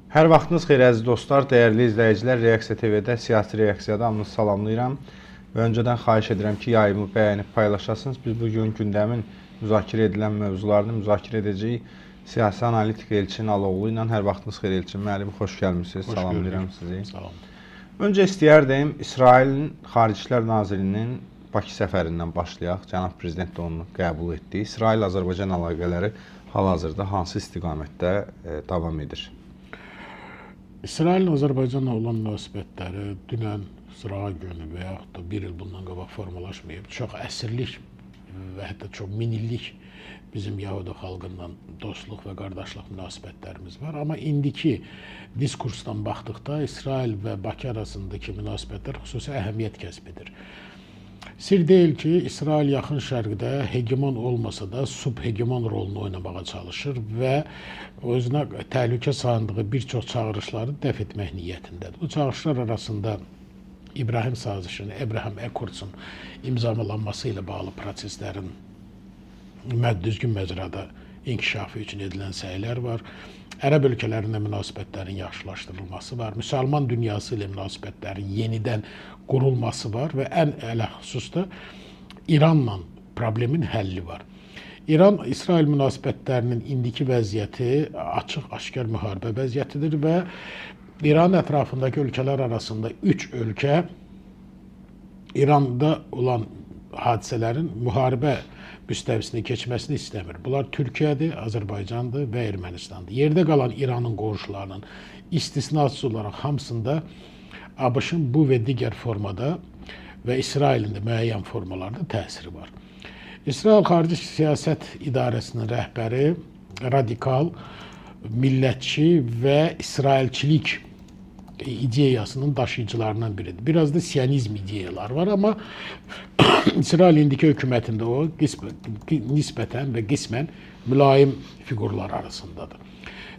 Hər vaxtınız xeyir əziz dostlar, dəyərli izləyicilər, Reaksiya TV-də siyasi reaksiyada hamınızı salamlayıram və öncədən xahiş edirəm ki, yayımı bəyənib paylaşasınız. Biz bu gün gündəmin müzakirə edilən mövzularını müzakirə edəcəyik. Siyasi analitik Elçin Aloğlu ilə. Hər vaxtınız xeyir Elçin müəllim, xoş gəlmisiniz. Xoş Salamlayıram gördük. Sizi. Salam. Öncə istəyərdim İsrailin Xarici İşlər Nazirinin Bakı səfərindən başlayaq. Cənab prezident də onu qəbul etdi. İsrail-Azərbaycan əlaqələri hal-hazırda hansı istiqamətdə davam edir? İsrailin Azərbaycanla olan münasibətləri dünən, sırağa günü və yaxud da bir il bundan qabaq formalaşmayıb. Çox əsrlik və hətta çox minillik bizim Yahudi xalqından dostluq və qardaşlıq münasibətlərimiz var. Amma indiki diskursdan baxdıqda İsrail və Bakı arasındakı münasibətlər xüsusi əhəmiyyət kəsb edir. Sir deyil ki, İsrail Yaxın Şərqdə hegemon olmasa da subhegemon rolunu oynamağa çalışır və özünə təhlükə sayındığı bir çox çağırışları dəf etmək niyyətindədir. Bu çağırışlar arasında İbrahim sazişinin, Abraham Accords'un imzalanması ilə bağlı proseslərin düzgün məcrada inkişafı üçün edilən səylər var. Ərəb ölkələrində münasibətlərin yaxşılaşdırılması var. Müsəlman dünyası ilə münasibətlərin yenidən qurulması var və ən ələxüsus da İranla problemin həlli var. İran-İsrail münasibətlərinin indiki vəziyyəti açıq-aşkar müharibə vəziyyətidir və İran ətrafındakı ölkələr arasında 3 ölkə İranda olan hadisələrin müharibə müstəvisini keçməsini istəmir. Bunlar Türkiyədir, Azərbaycandır və Ermənistandır. Yerdə qalan İranın qonşularının istisnasız olaraq hamısında ABŞ-ın bu və digər formada və İsrailin də müəyyən formalarda təsiri var. İsrail Xarici Siyasət İdarəsinin rəhbəri radikal, millətçi və İsrailçilik ideyasının daşıyıcılarından biridir. Biraz da siyonizm ideyaları var, amma İsrail indiki hökumətində o nisbətən və qismən mülayim fiqurlar arasındadır.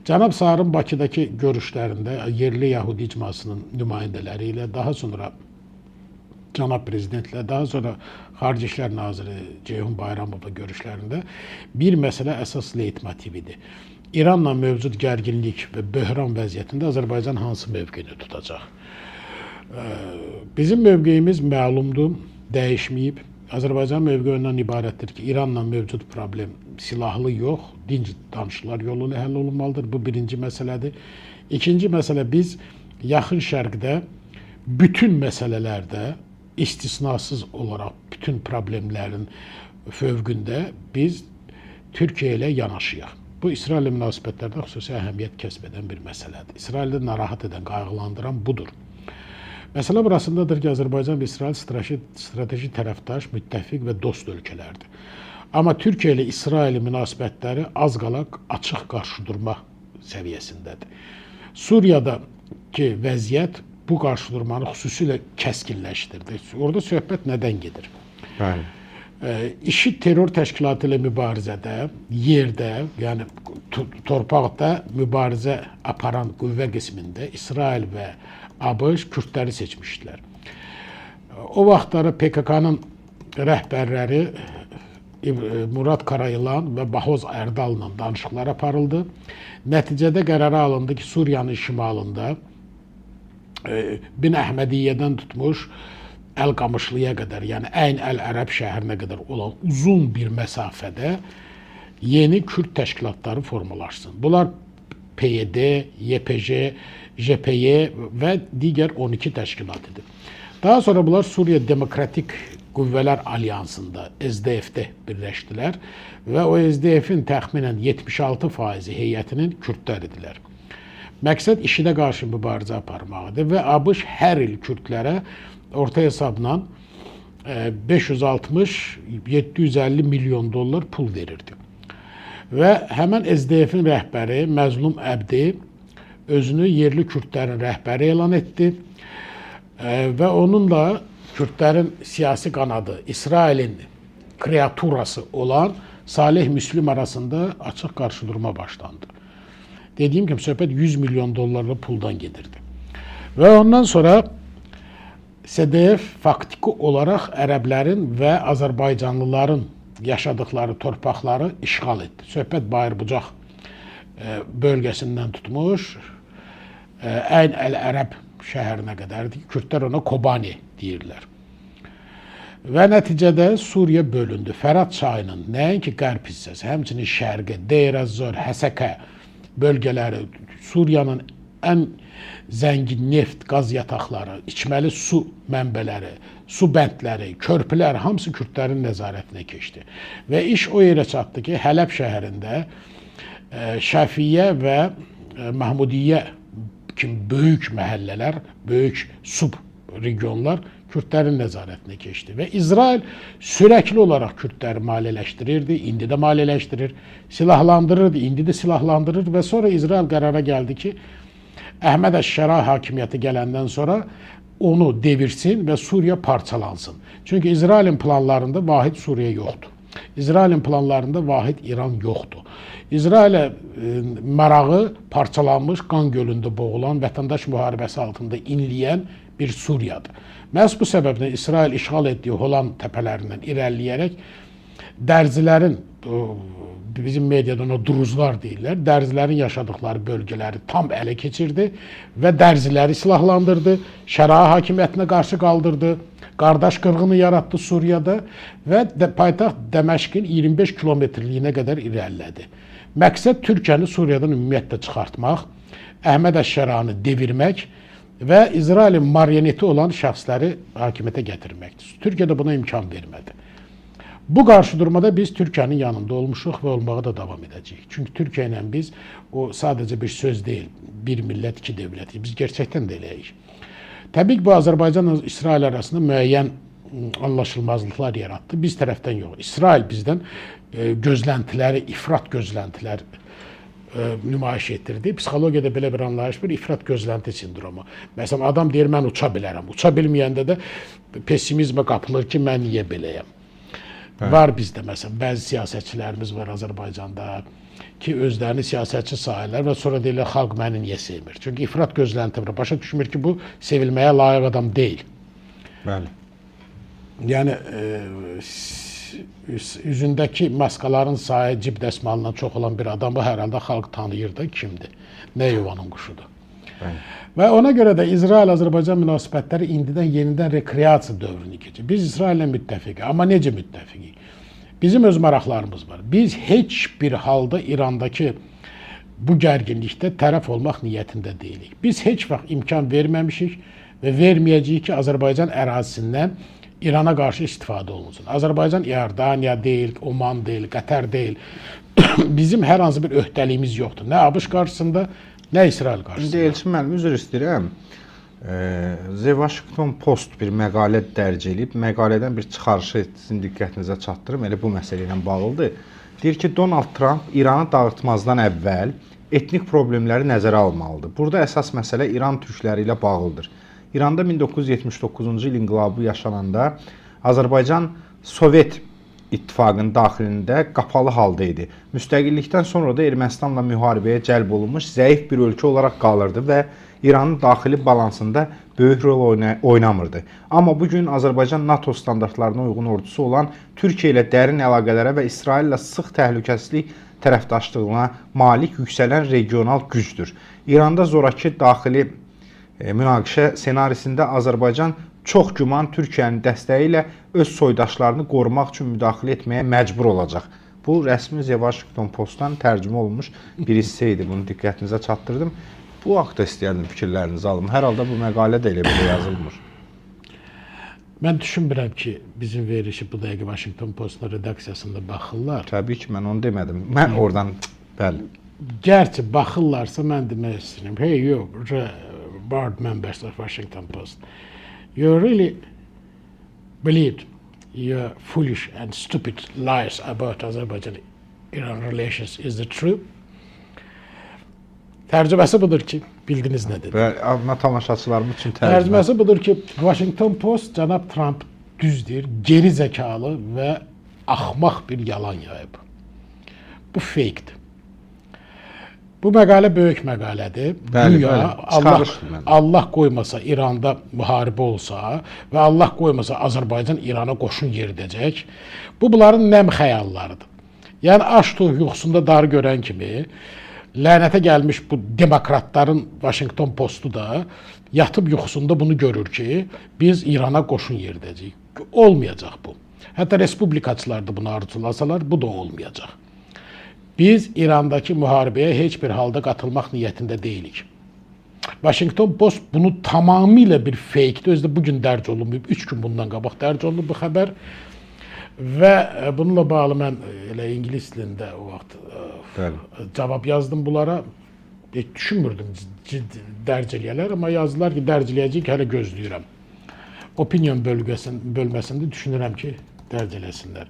Cənab Sarın Bakıdakı görüşlərində yerli Yahudi icmasının nümayəndələri ilə, daha sonra cənab prezidentlə, daha sonra Xarici İşlər Naziri Ceyhun Bayramovla görüşlərində bir məsələ əsas leytmotiv idi. İranla mövcud gərginlik və böhran vəziyyətində Azərbaycan hansı mövqeyini tutacaq? Bizim mövqeyimiz məlumdur, dəyişməyib. Azərbaycan mövqeyi ondan ibarətdir ki, İranla mövcud problem silahlı yox, dinc danışıqlar yolu ilə həll olunmalıdır. Bu birinci məsələdir. İkinci məsələ, biz Yaxın Şərqdə bütün məsələlərdə istisnasız olaraq bütün problemlərin fövqündə biz Türkiyə ilə yanaşıyıq. Bu, İsraillə münasibətlərdə xüsusi əhəmiyyət kəsb edən bir məsələdir. İsraildə narahat edən, qayğılandıran budur. Məsələ burasındadır ki, Azərbaycan və İsrail strateji tərəfdaş, müttəfiq və dost ölkələrdir. Amma Türkiyə ilə İsrailin münasibətləri az qala açıq qarşıdurma səviyyəsindədir. Suriyadakı vəziyyət bu qarşıdurmanı xüsusilə kəskinləşdirdi. Orada söhbət nədən gedir? Bəli. IŞİD terror təşkilatı ilə mübarizədə, yerdə, yəni torpaqda mübarizə aparan qüvvə qismində İsrail və ABŞ Kürtləri seçmişdilər. O vaxtları PKK-nın rəhbərləri Murad Karayılan və Bahoz Ərdalla danışıqlar aparıldı. Nəticədə qərara alındı ki, Suriyanın şimalında Bin Əhmədiyyədən tutmuş Əl-Qamışlıya qədər, yəni Əyn Əl-Ərəb şəhərinə qədər olan uzun bir məsafədə yeni Kürd təşkilatları formalaşsın. Bunlar PYD, YPJ, JPY və digər 12 təşkilat idi. Daha sonra bunlar Suriya Demokratik Qüvvələr Alyansında, SDF-də birləşdilər və o SDF-in təxminən 76% heyətinin Kürtlər idilər. Məqsəd IŞİD-ə qarşı mübarizə aparmaqdır və ABŞ hər il Kürtlərə orta hesabla 560-750 milyon dollar pul verirdi. Və həmən SDF-in rəhbəri Məzlum Əbdi özünü yerli Kürtlərin rəhbəri elan etdi və onunla Kürtlərin siyasi qanadı, İsrailin kreaturası olan Salih Müslim arasında açıq qarşıdurma başlandı. Dediyim kimi, söhbət 100 milyon dollarlıq puldan gedirdi. Və ondan sonra SDF faktiki olaraq ərəblərin və Azərbaycanlıların yaşadıkları torpaqları işğal etdi. Söhbət Bayırbucaq bölgəsindən tutmuş, Əyn Əl-Ərəb şəhərinə qədərdir. Kürdlər ona Kobani deyirlər. Və nəticədə Suriya bölündü. Fərat çayının nəinki qərb hissəsi, həmçinin şərqi, Deyr ez-Zor, Həsəkə bölgələri, Suriyanın ən zəngin neft, qaz yataqları, içməli su mənbələri, su bəndləri, körpülər hamısı kürdlərin nəzarətinə keçdi. Və iş o yerə çatdı ki, Hələb şəhərində Şəfiyyə və Mahmudiyyə kimi böyük məhəllələr, böyük sub regionlar Kürdlərin nəzarətinə keçdi və İsrail sürəkli olaraq Kürdləri maliyyələşdirirdi, indi də maliyyələşdirir, silahlandırırdı, indi də silahlandırır və sonra İsrail qərara gəldi ki, Əhməd əş-Şəra hakimiyyəti gələndən sonra onu devirsin və Suriya parçalansın. Çünki İsrailin planlarında vahid Suriya yoxdur. İsrailin planlarında vahid İran yoxdur. İsrailə marağı parçalanmış, qan gölündə boğulan, vətəndaş müharibəsi altında inləyən bir Suriyadır. Məhz bu səbəbdən İsrail işğal etdiyi Holan təpələrindən irəliləyərək dərzilərin, bizim mediada ona druzlar deyirlər, dərzilərin yaşadıkları bölgələri tam ələ keçirdi və dərziləri silahlandırdı, Şəra hakimiyyətinə qarşı qaldırdı, qardaş qırğını yaratdı Suriyada və paytaxt Dəməşqin 25 kilometrliyinə qədər irəlilədi. Məqsəd Türkiyəni Suriyadan ümumiyyətlə çıxartmaq, Əhməd əş-Şəranı devirmək və İsrailin marioneti olan şəxsləri hakimiyyətə gətirməkdir. Türkiyə də buna imkan vermədi. Bu qarşıdurmada biz Türkiyənin yanında olmuşuq və olmağa da davam edəcəyik. Çünki Türkiyə ilə biz o sadəcə bir söz deyil, bir millət, iki dövlətik. Biz gerçəkdən də eləyik. Təbii ki, bu Azərbaycanla İsrail arasında müəyyən anlaşılmazlıqlar yaratdı. Biz tərəfdən yox. İsrail bizdən gözləntiləri, ifrat gözləntilər nümayiş etdirdi. Psixologiyada belə bir anlayış var, ifrat gözlənti sindromu. Məsələn, adam deyir mən uça bilərəm. Uça bilməyəndə də pessimizmə qapılır ki, mən niyə beləyəm? Hə. Var bizdə məsələn bəzi siyasətçilərimiz var Azərbaycanda ki, özlərini siyasətçi sayırlar və sonra deyirlər xalq məni niyə sevmir? Çünki ifrat gözlənti var. Başa düşmür ki, bu sevilməyə layiq adam deyil. Bəli. Yəni üzündəki maskaların sayı cib dəsmalından çox olan bir adamı hər halda xalq tanıyır da kimdir. Nə yuvanın quşudur. Bəli. Və ona görə də İsrail-Azərbaycan münasibətləri indidən yenidən rekreasiya dövrünü keçir. Biz İsraillə müttəfiqik, amma necə müttəfiqik? Bizim öz maraqlarımız var. Biz heç bir halda İrandakı bu gərginlikdə tərəf olmaq niyyətində deyilik. Biz heç vaxt imkan verməmişik və verməyəcəyik ki, Azərbaycan ərazisindən İrana qarşı istifadə olunsun. Azərbaycan İordaniya deyil, Oman deyil, Qətər deyil. Bizim hər hansı bir öhdəliyimiz yoxdur. Nə ABŞ qarşısında, nə İsrail qarşısında. İndi Elçin müəllim, üzr istəyirəm. The Washington Post bir məqalə dərc eləyib. Məqalədən bir çıxarışı sizin diqqətinizə çatdırım. Elə bu məsələ ilə bağlıdır. Deyir ki, Donald Trump İranı dağıtmazdan əvvəl etnik problemləri nəzərə almalıdır. Burada əsas məsələ İran türkləri ilə bağlıdır. İranda 1979-cu il inqilabı yaşananda Azərbaycan Sovet İttifaqının daxilində qapalı halda idi. Müstəqillikdən sonra da Ermənistanla müharibəyə cəlb olunmuş zəif bir ölkə olaraq qalırdı və İranın daxili balansında böyük rol oynamırdı. Amma bu gün Azərbaycan NATO standartlarına uyğun ordusu olan Türkiyə ilə dərin əlaqələrə və İsraillə sıx təhlükəsizlik tərəfdaşlığına malik yüksələn regional gücdür. İranda zorakı daxili münaqişə ssenarisində Azərbaycan çox güman Türkiyənin dəstəyi ilə öz soydaşlarını qorumaq üçün müdaxilə etməyə məcbur olacaq. Bu rəsmi The Washington Postdan tərcümə olunmuş bir hissə idi. Bunu diqqətinizə çatdırdım. Bu haqda istəyərdim fikirlərinizi alım. Hər halda bu məqalə də elə belə yazılmır. Mən düşünmürəm ki, bizim verilişi bu dəqiqə Washington Postun redaksiyasında baxırlar. Təbii ki, mən onu demədim. Mən oradan bəli. Gerçi baxırlarsa mən demək istəyirəm. Hey you, board members of Washington Post. You really believed your foolish and stupid lies about Azerbaijan-Iran relations is the truth? Tərcüməsi budur ki, bildiniz nə dedi. Və amma tamaşaçılarımız üçün tərcümə. Tərcüməsi budur ki, Washington Post cənab Trump düz deyir, geri zəkalı və axmaq bir yalan yayıb. Bu fake-dir. Bu məqalə böyük məqalədir. Bəli, Güya bəli. Allah Çıxarışdır mənim. Allah qoymasa İranda müharibə olsa və Allah qoymasa Azərbaycan İrana qoşun yeridəcək. Bu bunların nəm xəyallarıdır. Yəni aç toyuq yuxusunda dar görən kimi Lənətə gəlmiş bu demokratların Washington Postu da yatıb yuxusunda bunu görür ki, biz İrana qoşun yeridəcəyik. Olmayacaq bu. Hətta respublikaçılar da bunu arzulasalar, bu da olmayacaq. Biz İrandakı müharibəyə heç bir halda qatılmaq niyyətində deyilik. Washington Post bunu tamamilə bir fake-dir. Özü də bu gün dərc olunmayıb, 3 gün bundan qabaq dərc olunub bu xəbər. Və bununla bağlı mən elə ingilis dilində o vaxt Bəli. cavab yazdım bunlara. Heç düşünmürdüm ciddi dərc eləyərlər, amma yazdılar ki, dərc eləyəcəyik, hələ gözləyirəm. Opinion bölməsində düşünürəm ki, dərc eləsinlər.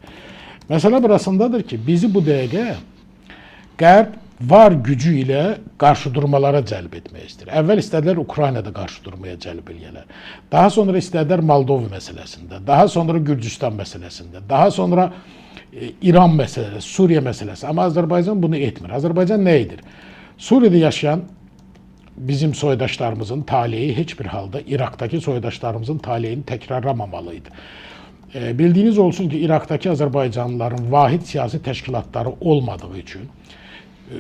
Məsələ burasındadır ki, bizi bu dəqiqə Qərb var gücü ilə qarşı durmalara cəlb etmək istəyir. Əvvəl istədilər Ukraynada qarşı durmaya cəlb eləyələr. Daha sonra istədilər Moldova məsələsində, daha sonra Gürcüstan məsələsində, daha sonra İran məsələsi, Suriya məsələsi. Amma Azərbaycan bunu etmir. Azərbaycan nə edir? Suriyada yaşayan bizim soydaşlarımızın taleyi heç bir halda İraqdakı soydaşlarımızın taleyini təkrarlamamalı idi. Bildiyiniz olsun ki, İraqdakı Azərbaycanlıların vahid siyasi təşkilatları olmadığı üçün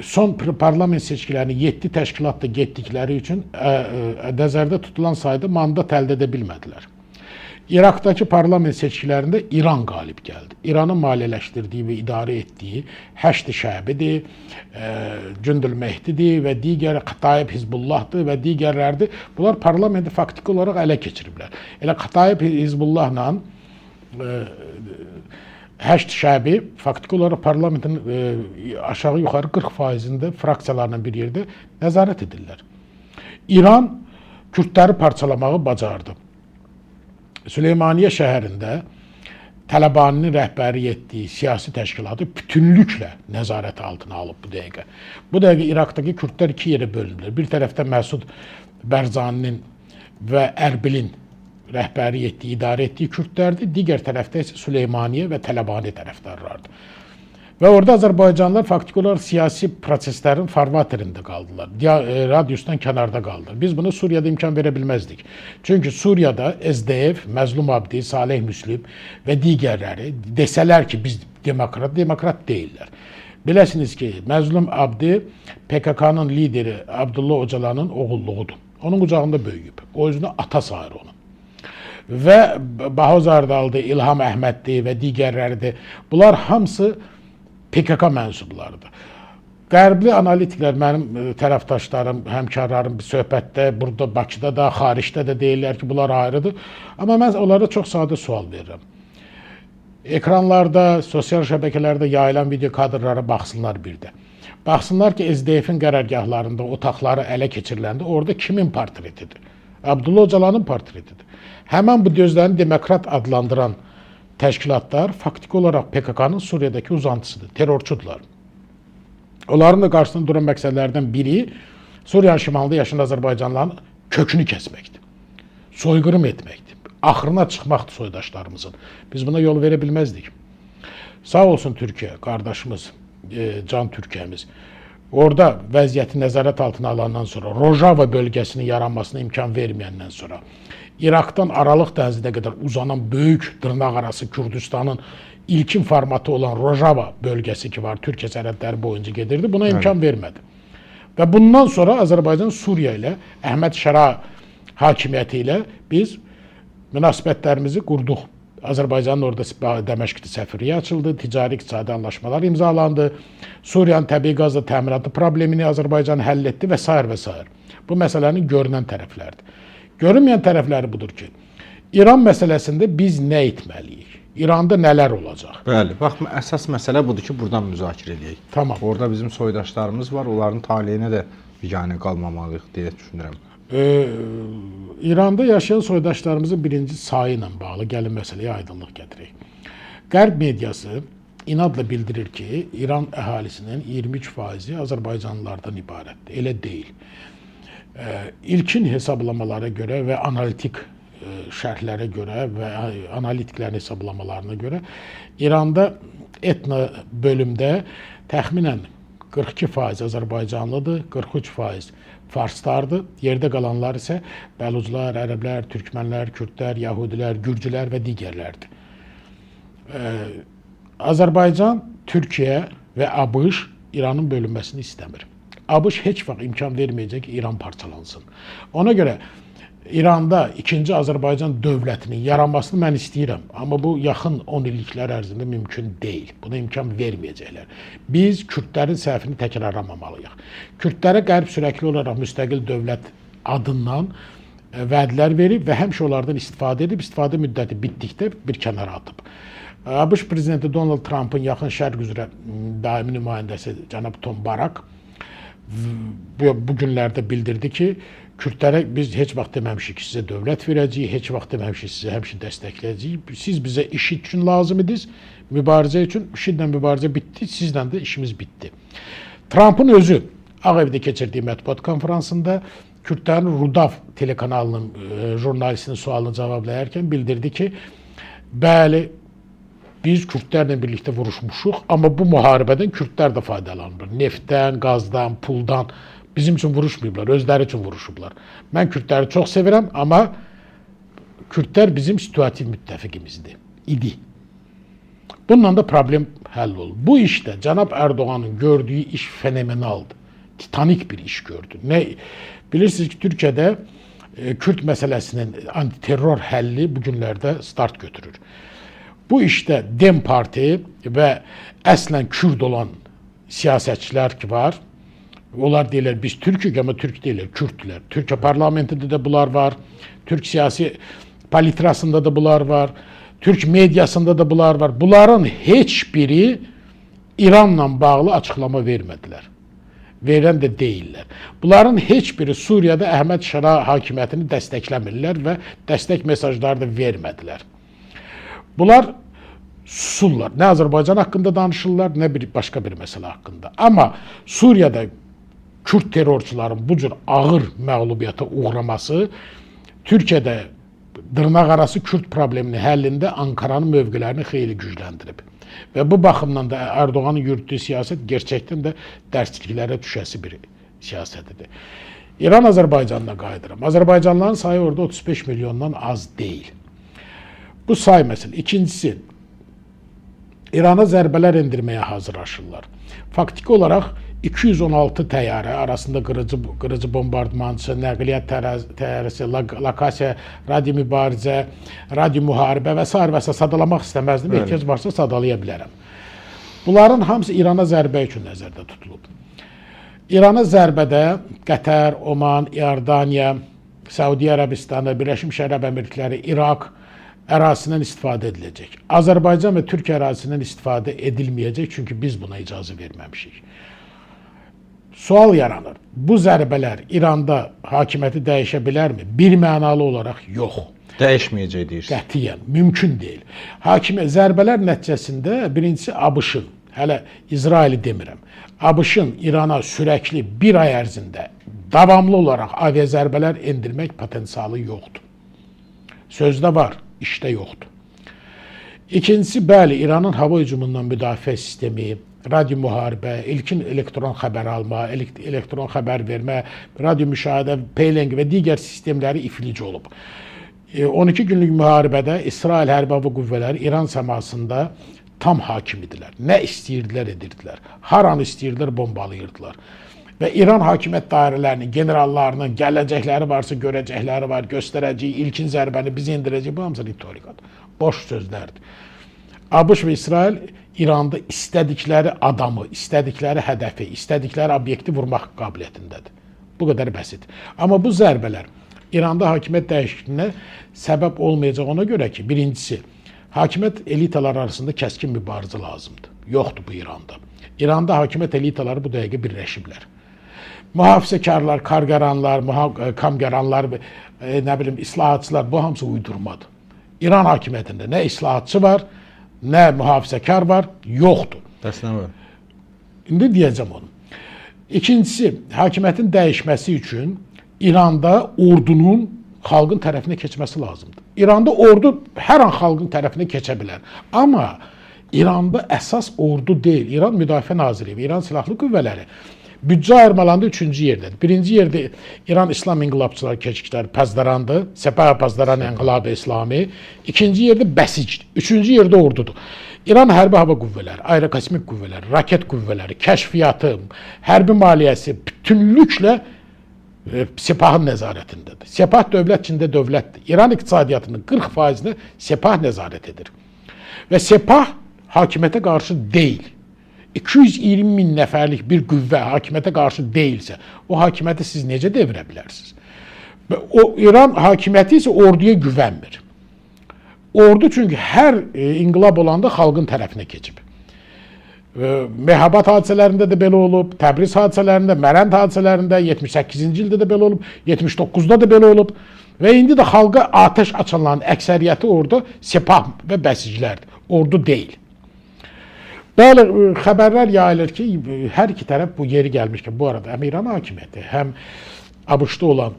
son parlament seçkilərini 7 təşkilatla getdikləri üçün nəzərdə tutulan sayda mandat əldə edə bilmədilər. İraqdakı parlament seçkilərində İran qalib gəldi. İranın maliyyələşdirdiyi və idarə etdiyi Həşd-i Şəbidir, Cündül Mehdidir və digər Xataib Hizbullahdır və digərlərdir. Bunlar parlamenti faktiki olaraq ələ keçiriblər. Elə Xataib Hizbullahla Həşd Şəbi faktiki olaraq parlamentin aşağı-yuxarı 40%-ində fraksiyalarla bir yerdə nəzarət edirlər. İran Kürdləri parçalamağı bacardı. Süleymaniyə şəhərində Tələbaninin rəhbərlik etdiyi siyasi təşkilatı bütünlüklə nəzarət altına alıb bu dəqiqə. Bu dəqiqə İraqdakı Kürdlər iki yerə bölünüblər. Bir tərəfdə Məsud Bərzaninin və Ərbilin rəhbərlik etdiyi, idarə etdiyi Kürdlərdir. Digər tərəfdə isə Süleymaniyə və Tələbani tərəfdarlardır. Və orada Azərbaycanlılar faktiki olaraq siyasi proseslərin farvaterində qaldılar. Radiusdan kənarda qaldılar. Biz bunu Suriyada imkan verə bilməzdik. Çünki Suriyada SDF, Məzlum Abdi, Saleh Müslim və digərləri desələr ki, biz demokrat, demokrat deyillər. Biləsiniz ki, Məzlum Abdi PKK-nın lideri Abdullah Öcalanın oğulluğudur. Onun qucağında böyüyüb. O özünü ata sayır onu. Və Bahoz Ardaldır, İlham Əhməddir və digərləridir. Bunlar hamısı PKK mənsublarıdır. Qərbli analitiklər, mənim tərəfdaşlarım, həmkarlarım bir söhbətdə, burada Bakıda da, xaricdə də deyirlər ki, bunlar ayrıdır. Amma mən onlara çox sadə sual verirəm. Ekranlarda, sosial şəbəkələrdə yayılan video kadrlara baxsınlar bir də. Baxsınlar ki, SDF-in qərargahlarında otaqları ələ keçiriləndə orada kimin portretidir? Abdullah Öcalanın portretidir. Həmən bu gözlərini demokrat adlandıran təşkilatlar faktiki olaraq PKK-nın Suriyadakı uzantısıdır, terrorçudurlar. Onların da qarşısında duran məqsədlərdən biri Suriyanın şimalında yaşayan Azərbaycanlıların kökünü kəsməkdir. Soyqırım etməkdir. Axırına çıxmaqdır soydaşlarımızın. Biz buna yol verə bilməzdik. Sağ olsun Türkiyə, qardaşımız, can Türkiyəmiz. Orada vəziyyəti nəzarət altına alandan sonra, Rojava bölgəsinin yaranmasına imkan verməyəndən sonra, İraqdan Aralıq dənizinə qədər uzanan böyük dırnaqarası Kürdistanın ilkin formatı olan Rojava bölgəsi ki var, Türkiyə sərhədləri boyunca gedirdi, buna imkan vermədi. Və bundan sonra Azərbaycan Suriya ilə Əhməd Şəra hakimiyyəti ilə biz münasibətlərimizi qurduq. Azərbaycanın orada Dəməşqdə səfirliyi açıldı, ticari iqtisadi anlaşmalar imzalandı. Suriyanın təbii qazla təminatı problemini Azərbaycan həll etdi və sair və sair. Bu məsələnin görünən tərəfləridir. Görünməyən tərəfləri budur ki, İran məsələsində biz nə etməliyik? İranda nələr olacaq? Bəli, bax əsas məsələ budur ki, buradan müzakirə eləyək. Tamam. Orada bizim soydaşlarımız var, onların taleyinə də biganə qalmamalıyıq deyə düşünürəm. İranda yaşayan soydaşlarımızın birinci sayı ilə bağlı gəlin məsələyə aydınlıq gətirək. Qərb mediası inadla bildirir ki, İran əhalisinin 23%-i Azərbaycanlılardan ibarətdir. Elə deyil. İlkin hesablamalara görə və analitik şərhlərə görə və analitiklərin hesablamalarına görə İranda etno bölümdə təxminən 42% Azərbaycanlıdır, 43% Farslardır. Yerdə qalanlar isə Bəluclar, Ərəblər, Türkmənlər, Kürdlər, Yahudilər, Gürcülər və digərlərdir. Azərbaycan, Türkiyə və ABŞ İranın bölünməsini istəmir. ABŞ heç vaxt imkan verməyəcək ki, İran parçalansın. Ona görə İranda ikinci Azərbaycan dövlətinin yaranmasını mən istəyirəm, amma bu yaxın 10 illiklər ərzində mümkün deyil. Buna imkan verməyəcəklər. Biz Kürdlərin səhvini təkrarlamamalıyıq. Kürdlərə Qərb sürəkli olaraq müstəqil dövlət adından vədlər verib və həmişə onlardan istifadə edib, istifadə müddəti bitdikdə bir kənara atıb. ABŞ prezidenti Donald Trumpın Yaxın Şərq üzrə daimi nümayəndəsi cənab Tom Barrack bu günlərdə bildirdi ki, Kürdlərə biz heç vaxt deməmişik ki, sizə dövlət verəcəyik, heç vaxt deməmişik sizə həmişə dəstəkləyəcəyik. Siz bizə IŞİD üçün lazım idiniz, mübarizə üçün. IŞİD-lə mübarizə bitdi, sizlə də işimiz bitdi. Trumpın özü Ağ Evdə keçirdiyi mətbuat konfransında Kürdlərin Rudav telekanalının jurnalistinin sualını cavablayarkən bildirdi ki, bəli, biz Kürdlərlə birlikdə vuruşmuşuq, amma bu müharibədən Kürdlər də faydalanır. Neftdən, qazdan, puldan bizim üçün vuruşmayıblar, özləri üçün vuruşublar. Mən Kürdləri çox sevirəm, amma Kürdlər bizim situativ müttəfiqimizdir, idi. Bununla da problem həll oldu. Bu işdə cənab Ərdoğanın gördüyü iş fenomenaldır. Titanik bir iş gördü. Nə bilirsiniz ki, Türkiyədə Kürt məsələsinin antiterror həlli bu günlərdə start götürür. Bu işdə DEM Parti və əslən Kürd olan siyasətçilər ki var, onlar deyirlər biz Türkük, amma Türk deyirlər, Kürddülər. Türkiyə parlamentində də bunlar var, Türk siyasi palitrasında da bunlar var, Türk mediasında da bunlar var. Bunların heç biri İranla bağlı açıqlama vermədilər. Verən də deyillər. Bunların heç biri Suriyada Əhməd Şara hakimiyyətini dəstəkləmirlər və dəstək mesajları da vermədilər. Bunlar susurlar. Nə Azərbaycan haqqında danışırlar, nə bir başqa bir məsələ haqqında. Amma Suriyada Kürd terrorçuların bu cür ağır məğlubiyyətə uğraması Türkiyədə dırnaq arası Kürd probleminin həllində Ankaranın mövqelərini xeyli gücləndirib. Və bu baxımdan da Ərdoğanın yürütdüyü siyasət gerçəkdən də dərsliklərə düşəsi bir siyasətidir. İran Azərbaycanına qayıdıram. Azərbaycanlıların sayı orada 35 milyondan az deyil. Bu say məsələ. İkincisi, İrana zərbələr endirməyə hazırlaşırlar. Faktiki olaraq 216 təyyarə arasında qırıcı bombardmançı, nəqliyyat təyyarəsi, lokasiya, radio mübarizə, radio müharibə və sair və sair sadalamaq istəməzdim. Ehtiyac varsa sadalaya bilərəm. Bunların hamısı İrana zərbə üçün nəzərdə tutulub. İrana zərbədə Qətər, Oman, İordaniya, Səudiyyə Ərəbistanı, Birləşmiş Ərəb Əmirlikləri, İraq ərazisindən istifadə ediləcək. Azərbaycan və Türkiyə ərazisindən istifadə edilməyəcək, çünki biz buna icazə verməmişik. Sual yaranır. Bu zərbələr İranda hakimiyyəti dəyişə bilərmi? Bir mənalı olaraq yox. Dəyişməyəcək deyirsiniz. Qətiyyən mümkün deyil. Hakimiyyət zərbələr nəticəsində birincisi ABŞ-ın, hələ İsraili demirəm, ABŞ-ın İrana sürəkli bir ay ərzində davamlı olaraq aviazərbələr endirmək potensialı yoxdur. Sözdə var, işdə yoxdur. İkincisi, bəli, İranın hava hücumundan müdafiə sistemi, radio müharibə, ilkin elektron xəbər alma, elektron xəbər vermə, radio müşahidə, Peling və digər sistemləri iflic olub. 12 günlük müharibədə İsrail hərbi hava qüvvələri İran səmasında tam hakim idilər. Nə istəyirdilər, edirdilər. Haranı istəyirdilər, bombalayırdılar. Və İran hakimiyyət dairələrinin, generallarının gələcəkləri varsa görəcəkləri var, göstərəcək, ilkin zərbəni biz endirəcəyik. Bu hamısı ritorikadır. Boş sözlərdir. ABŞ və İsrail İranda istədikləri adamı, istədikləri hədəfi, istədikləri obyekti vurmaq qabiliyyətindədir. Bu qədər bəsit. Amma bu zərbələr İranda hakimiyyət dəyişikliyinə səbəb olmayacaq ona görə ki, birincisi, hakimiyyət elitalar arasında kəskin mübarizə lazımdır. Yoxdur bu İranda. İranda hakimiyyət elitaları bu dəqiqə birləşiblər. Mühafizəkarlar, kargaranlar, kamgaranlar, nə bilim, islahatçılar, bu hamısı uydurmadır. İran hakimiyyətində nə islahatçı var, nə mühafizəkar var, yoxdur. Bəs nə var? İndi deyəcəm onu. İkincisi, hakimiyyətin dəyişməsi üçün İranda ordunun xalqın tərəfinə keçməsi lazımdır. İranda ordu hər an xalqın tərəfinə keçə bilər. Amma İranda əsas ordu deyil. İran Müdafiə Nazirliyi, İran Silahlı Qüvvələri büdcə ayırmalarında üçüncü yerdədir. Birinci yerdə İran İslam İnqilabçıları keşikləri Pazdarandır. Sepah Pazdaran İnqilabı İslami. İkinci yerdə Bəsicdir. Üçüncü yerdə ordudur. İran hərbi hava qüvvələri, aerokosmik qüvvələri, raket qüvvələri, kəşfiyyatı, hərbi maliyyəsi bütünlüklə Sepahın nəzarətindədir. Sepah dövlət içində dövlətdir. İran iqtisadiyyatının 40%-ni Sepah nəzarət edir. Və Sepah hakimiyyətə qarşı deyil. 220 min nəfərlik bir qüvvə hakimiyyətə qarşı deyilsə, o hakimiyyəti siz necə devirə bilərsiniz? O İran hakimiyyəti isə orduya güvənmir. Ordu çünki hər inqilab olanda xalqın tərəfinə keçib. Mehabad hadisələrində də belə olub, Təbriz hadisələrində, Mərənd hadisələrində, 78-ci ildə də belə olub, 79-da da belə olub və indi də xalqa atəş açanların əksəriyyəti orada Sepah və bəsiclərdir, ordu deyil. Bəli, xəbərlər yayılır ki, hər iki tərəf bu yeri gəlmişkən, bu arada həm İran hakimiyyəti, həm ABŞ-da olan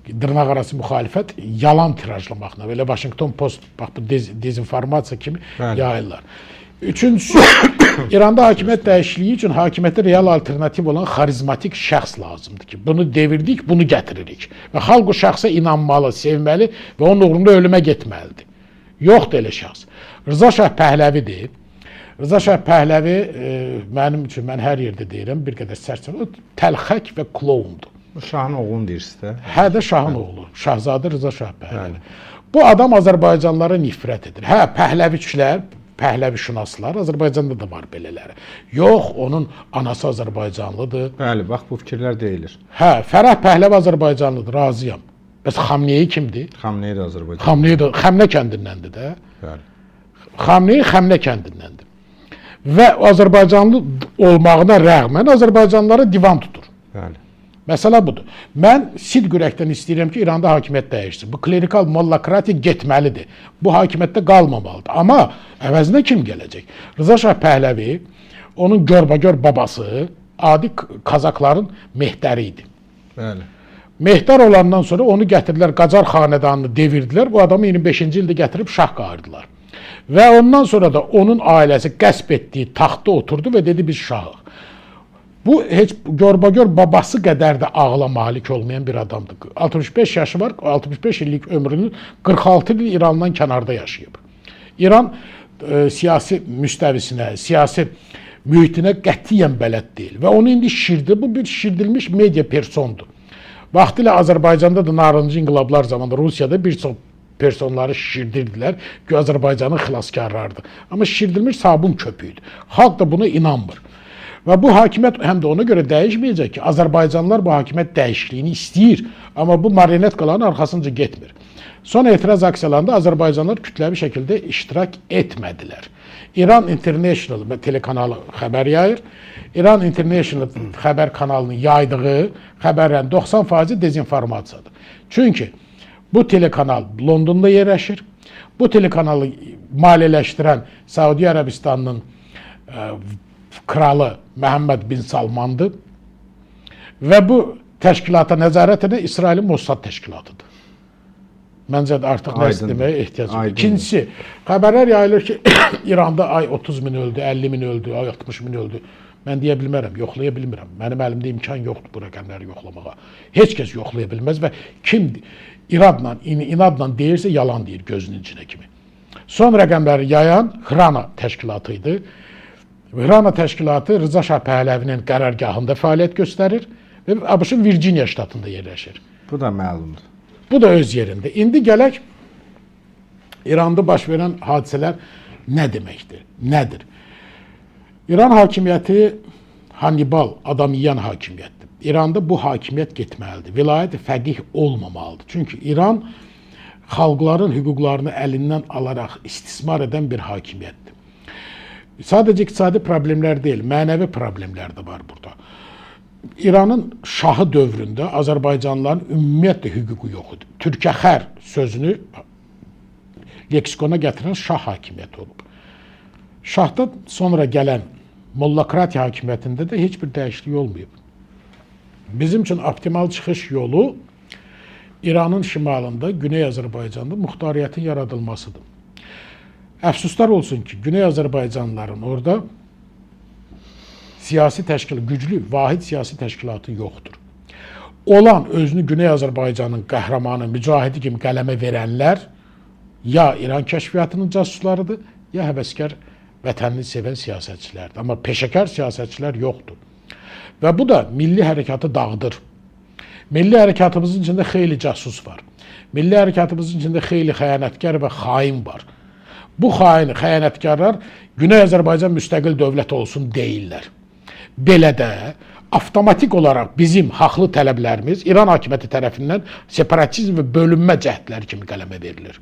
dırnaqarası müxalifət yalan tirajlamaqla, belə Washington Post, bax bu dezinformasiya kimi yayırlar. Üçüncüsü, İranda hakimiyyət dəyişikliyi üçün hakimiyyətə real alternativ olan xarizmatik şəxs lazımdır ki, bunu devirdik, bunu gətiririk. Və xalq o şəxsə inanmalı, sevməli və onun uğrunda ölümə getməlidir. Yoxdur elə şəxs. Rıza Şah Pəhləvidir. Rıza Şah Pəhləvi mənim üçün, mən hər yerdə deyirəm, bir qədər sərt, o təlxək və kloundur. Bu şahın oğlunu deyirsiniz də? Hə də şahın oğlu, Şahzadə Rıza Şah Pəhləvi. Bu adam Azərbaycanlara nifrət edir. Hə, Pəhləviçilər, Pəhləvişünaslar, Azərbaycanda da var belələri. Yox, onun anası Azərbaycanlıdır. Bəli, bax bu fikirlər deyilir. Hə, Fərəh Pəhləvi Azərbaycanlıdır, razıyam. Bəs Xamneyi kimdir? Xamneyi də Azərbaycan. Xamneyi də Xəmnə kəndindəndir də. Bəli. Xamneyi Xəmnə kəndindəndir. Və Azərbaycanlı olmağına rəğmən Azərbaycanlılara divan tutur. Bəli. Məsələ budur. Mən sidq ürəkdən istəyirəm ki, İranda hakimiyyət dəyişsin. Bu klerikal mollakratiya getməlidir. Bu hakimiyyətdə qalmamalıdır. Amma əvəzinə kim gələcək? Rıza Şah Pəhləvi, onun görbagör babası adi kazakların mehtəri idi. Bəli. Mehtər olandan sonra onu gətirdilər, Qacar xanədanını devirdilər. Bu adamı 25-ci ildə gətirib şah qayırdılar. Və ondan sonra da onun ailəsi qəsb etdiyi taxta oturdu və dedi biz şahıq. Bu heç görbagör babası qədər də ağla malik olmayan bir adamdır. 65 yaşı var, 65 illik ömrünün 46 il İrandan kənarda yaşayıb. İran siyasi müstəvisinə, siyasi mühitinə qətiyyən bələd deyil və onu indi şişirdi. Bu bir şişirdilmiş media persondur. Vaxtilə Azərbaycanda da narıncı inqilablar zamanı Rusiyada bir çox personları şişirdirdilər ki, Azərbaycanın xilaskarlarıdır. Amma şişirdilmiş sabun köpüyüdür. Xalq da buna inanmır. Və bu hakimiyyət həm də ona görə dəyişməyəcək ki, Azərbaycanlılar bu hakimiyyət dəyişikliyini istəyir, amma bu marionetkaların arxasınca getmir. Son etiraz aksiyalarında Azərbaycanlılar kütləvi şəkildə iştirak etmədilər. İran International telekanalı xəbər yayır. İran International xəbər kanalının yaydığı xəbərlərin 90% dezinformasiyadır. Çünki bu telekanal Londonda yerləşir. Bu telekanalı maliyyələşdirən Səudiyyə Ərəbistanının kralı Məhəmməd bin Salmandır. Və bu təşkilata nəzarət edən İsrailin Mossad təşkilatıdır. Məncə də artıq nəsə deməyə ehtiyac yox. İkincisi, xəbərlər yayılır ki, İranda ay 30 min öldü, 50 min öldü, ay 60 min öldü. Mən deyə bilmərəm, yoxlaya bilmirəm. Mənim əlimdə imkan yoxdur bu rəqəmləri yoxlamağa. Heç kəs yoxlaya bilməz və kim iradla, inadla deyirsə yalan deyir gözünün içinə kimi. Son rəqəmləri yayan Hrana təşkilatı idi. Hrana təşkilatı Rıza Şah Pəhləvinin qərargahında fəaliyyət göstərir və ABŞ-ın Virginia ştatında yerləşir. Bu da məlumdur. Bu da öz yerində. İndi gələk İranda baş verən hadisələr nə deməkdir? Nədir? İran hakimiyyəti Hannibal, adam yeyən hakimiyyətdir. İranda bu hakimiyyət getməlidir. Vilayət-i fəqih olmamalıdır. Çünki İran xalqların hüquqlarını əlindən alaraq istismar edən bir hakimiyyətdir. Sadəcə iqtisadi problemlər deyil, mənəvi problemlər də var burada. İranın şahı dövründə Azərbaycanlıların ümumiyyətlə hüququ yox idi. Türkəxər sözünü leksikona gətirən şah hakimiyyəti olub. Şahdan sonra gələn mollakratiya hakimiyyətində də heç bir dəyişiklik olmayıb. Bizim üçün optimal çıxış yolu İranın şimalında, Güney Azərbaycanda muxtariyyətin yaradılmasıdır. Əfsuslar olsun ki, Güney Azərbaycanlıların orada siyasi təşkil, güclü, vahid siyasi təşkilatı yoxdur. Olan özünü Güney Azərbaycanın qəhrəmanı, mücahidi kimi qələmə verənlər ya İran kəşfiyyatının casuslarıdır, ya həvəskar vətənini sevən siyasətçilərdir. Amma peşəkar siyasətçilər yoxdur. Və bu da milli hərəkatı dağıdır. Milli hərəkatımızın içində xeyli casus var. Milli hərəkatımızın içində xeyli xəyanətkar və xain var. Bu xain, xəyanətkarlar Güney Azərbaycan müstəqil dövlət olsun deyirlər. Belə də avtomatik olaraq bizim haqlı tələblərimiz İran hakimiyyəti tərəfindən separatizm və bölünmə cəhdləri kimi qələmə verilir.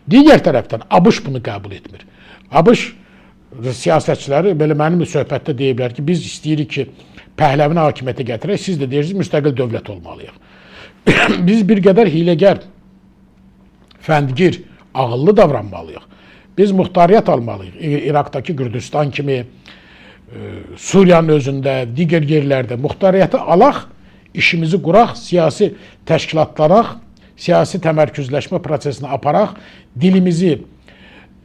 Digər tərəfdən ABŞ bunu qəbul etmir. ABŞ siyasətçiləri belə mənim söhbətdə deyiblər ki, biz istəyirik ki, Pəhləvini hakimiyyətə gətirək, siz də deyirsiniz müstəqil dövlət olmalıyıq. Biz bir qədər hiləgər, fəndgir, ağıllı davranmalıyıq. Biz muxtariyyət almalıyıq. İraqdakı Kürdistan kimi, Suriyanın özündə, digər yerlərdə muxtariyyəti alaq, işimizi quraq, siyasi təşkilatlanaq, siyasi təmərküzləşmə prosesini aparaq, dilimizi,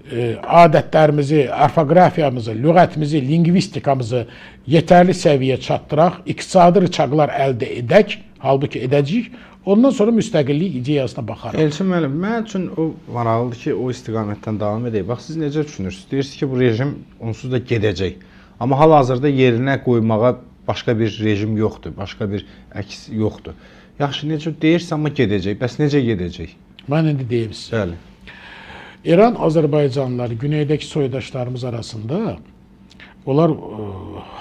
adətlərimizi, orfoqrafiyamızı, lüğətimizi, lingvistikamızı yetərli səviyyəyə çatdıraq, iqtisadi rıçaqlar əldə edək, halbuki edəcəyik. Ondan sonra müstəqillik ideyasına baxarıq. Elçin müəllim, mənim üçün o maraqlıdır ki, o istiqamətdən davam edək. Bax, siz necə düşünürsünüz? Deyirsiniz ki, bu rejim onsuz da gedəcək. Amma hal-hazırda yerinə qoymağa başqa bir rejim yoxdur, başqa bir əks yoxdur. Yaxşı, necə deyirsə, amma gedəcək. Bəs necə gedəcək? Mən indi deyim sizə. Bəli. İran Azərbaycanlıları, güneydəki soydaşlarımız arasında onlar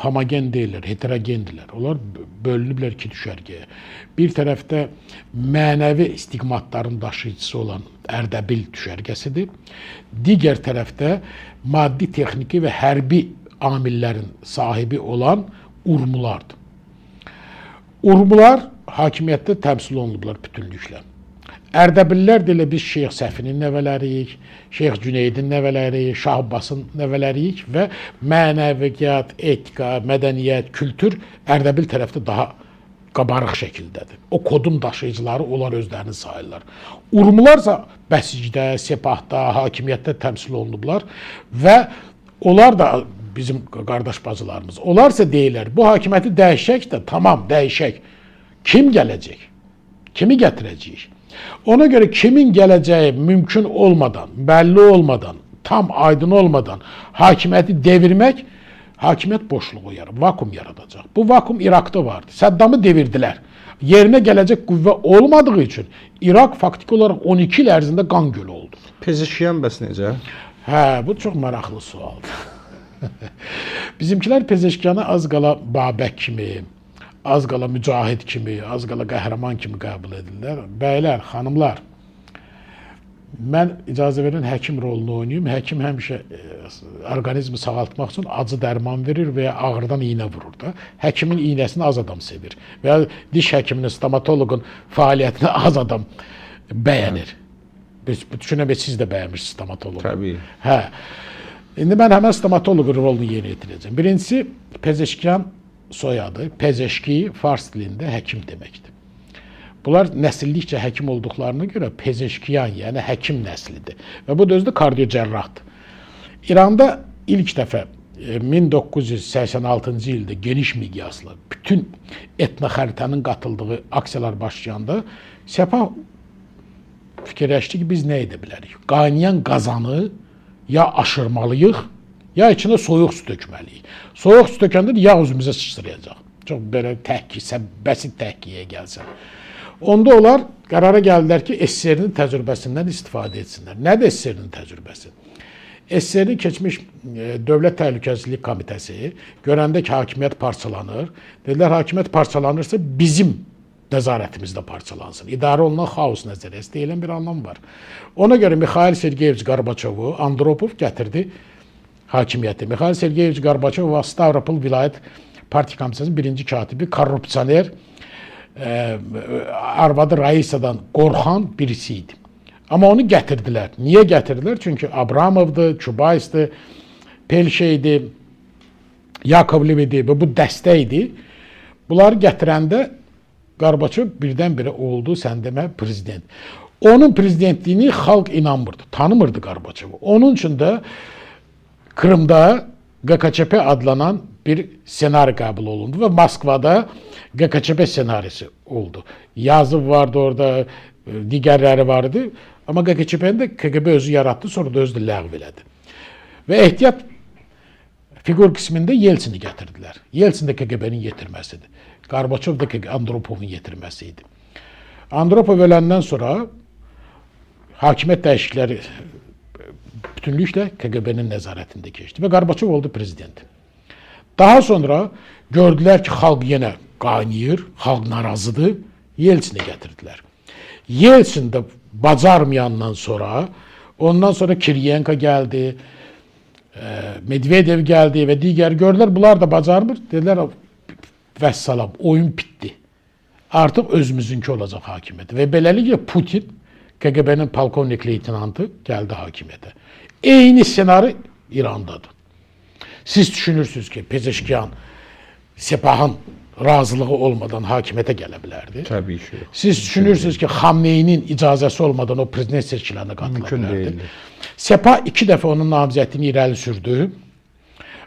homogen deyillər, heterogendirlər. Onlar bölünüblər iki düşərgəyə. Bir tərəfdə mənəvi istiqmatların daşıyıcısı olan Ərdəbil düşərgəsidir. Digər tərəfdə maddi, texniki və hərbi amillərin sahibi olan Urmulardır. Urmular hakimiyyətdə təmsil olunublar bütünlüklə. Ərdəbillər də elə biz Şeyx Səfinin nəvələriyik, Şeyx Cüneydin nəvələriyik, Şah Abbasın nəvələriyik və mənəviyyat, etika, mədəniyyət, kültür Ərdəbil tərəfdə daha qabarıq şəkildədir. O kodun daşıyıcıları onlar özlərini sayırlar. Urmularsa Bəsicdə, Sepahda, hakimiyyətdə təmsil olunublar və onlar da bizim qardaş bacılarımız. Onlarsa deyirlər, bu hakimiyyəti dəyişək də, tamam, dəyişək. Kim gələcək? Kimi gətirəcəyik? Ona görə kimin gələcəyi mümkün olmadan, bəlli olmadan, tam aydın olmadan hakimiyyəti devirmək hakimiyyət boşluğu yaradacaq, vakuum yaradacaq. Bu vakuum İraqda vardı. Səddamı devirdilər. Yerinə gələcək qüvvə olmadığı üçün İraq faktiki olaraq 12 il ərzində qan gölü oldu. Pezeşkiyan bəs necə? Hə, bu çox maraqlı sualdır. Bizimkilər Pezeşkiyanı az qala Babək kimi, az qala mücahid kimi, az qala qəhrəman kimi qəbul edirlər. Bəylər, xanımlar, mən icazə verin həkim rolunu oynayım. Həkim həmişə orqanizmi sağaltmaq üçün acı dərman verir və ya ağrıdan iynə vurur da. Həkimin iynəsini az adam sevir. Və ya diş həkiminin, stomatoloqun fəaliyyətini az adam bəyənir. Biz düşünürəm siz də bəyənmirsiniz stomatoloqu. Təbii. Hə. İndi mən həmən stomatoloq rolunu yerinə yetirəcəm. Birincisi Pezeşkiyan soyadı, Pezeşki fars dilində həkim deməkdir. Bunlar nəsillikcə həkim olduqlarına görə Pezeşkiyan, yəni həkim nəslidir. Və bu da özü də kardiocərrahdır. İranda ilk dəfə 1986-cı ildə geniş miqyaslı bütün etnoxəritənin qatıldığı aksiyalar başlayanda Sepah fikirləşdi ki, biz nə edə bilərik? Qaynayan qazanı ya aşırmalıyıq, ya içinə soyuq su tökməliyik. Soyuq su tökəndə də yağ üzümüzə sıçrayacaq. Çox belə bəsit təhkiyə gəlsən. Onda onlar qərara gəldilər ki, SSR-nin təcrübəsindən istifadə etsinlər. Nədir SSR-nin təcrübəsi? SSR-nin keçmiş Dövlət Təhlükəsizlik Komitəsi görəndə ki, hakimiyyət parçalanır, dedilər, hakimiyyət parçalanırsa bizim nəzarətimizdə parçalansın. İdarə olunan xaos nəzəriyyəsi deyilən bir anlam var. Ona görə Mixail Sergeyeviç Gorbaçovu Andropov gətirdi hakimiyyəti. Mixail Sergeyeviç Gorbaçov və Stavropol vilayət partiya komitəsinin birinci katibi, korrupsioner, arvadı Raisadan qorxan birisi idi. Amma onu gətirdilər. Niyə gətirdilər? Çünki Abramovdur, Çubaysdır, Pelşe idi, Yakovlev idi və bu dəstə idi. Bunları gətirəndə Gorbaçov birdən-birə oldu, sən demə, prezident. Onun prezidentliyini xalq inanmırdı, tanımırdı Gorbaçovu. Onun üçün də Krımda GKÇP adlanan bir senaryo qəbul olundu və Moskvada GKÇP senaryosu oldu. Yazov vardı orada, digərləri vardı. Amma GKÇP-ni də KGB özü yaratdı, sonra da özü də ləğv elədi. Və ehtiyat Fiqur qismində Yeltsini gətirdilər. Yeltsin də KGB-nin yetirməsidir. Qarbaçov da Andropovun yetirməsi idi. Andropov öləndən sonra hakimiyyət dəyişiklikləri bütünlüklə KGB-nin nəzarətində keçdi və Qarbaçov oldu prezident. Daha sonra gördülər ki, xalq yenə qaynayır, xalq narazıdır, Yeltsini gətirdilər. Yeltsin də bacarmayandan sonra, ondan sonra Kiriyenko gəldi, Medvedev gəldi və digər gördülər, bunlar da bacarmır. Dedilər, vəssalam, oyun bitdi. Artıq özümüzünki olacaq hakimiyyət. Və beləliklə Putin, KGB-nin polkovnik leytenantı gəldi hakimiyyətə. Eyni ssenari İrandadır. Siz düşünürsünüz ki, Pezeşkiyan Sepahın razılığı olmadan hakimiyyətə gələ bilərdi. Təbii ki, yox. Siz düşünürsünüz ki, Xamneyinin icazəsi olmadan o prezident seçkilərinə qatıla Mümkün bilərdi. deyildi. Sepah 2 dəfə onun namizədliyini irəli sürdü.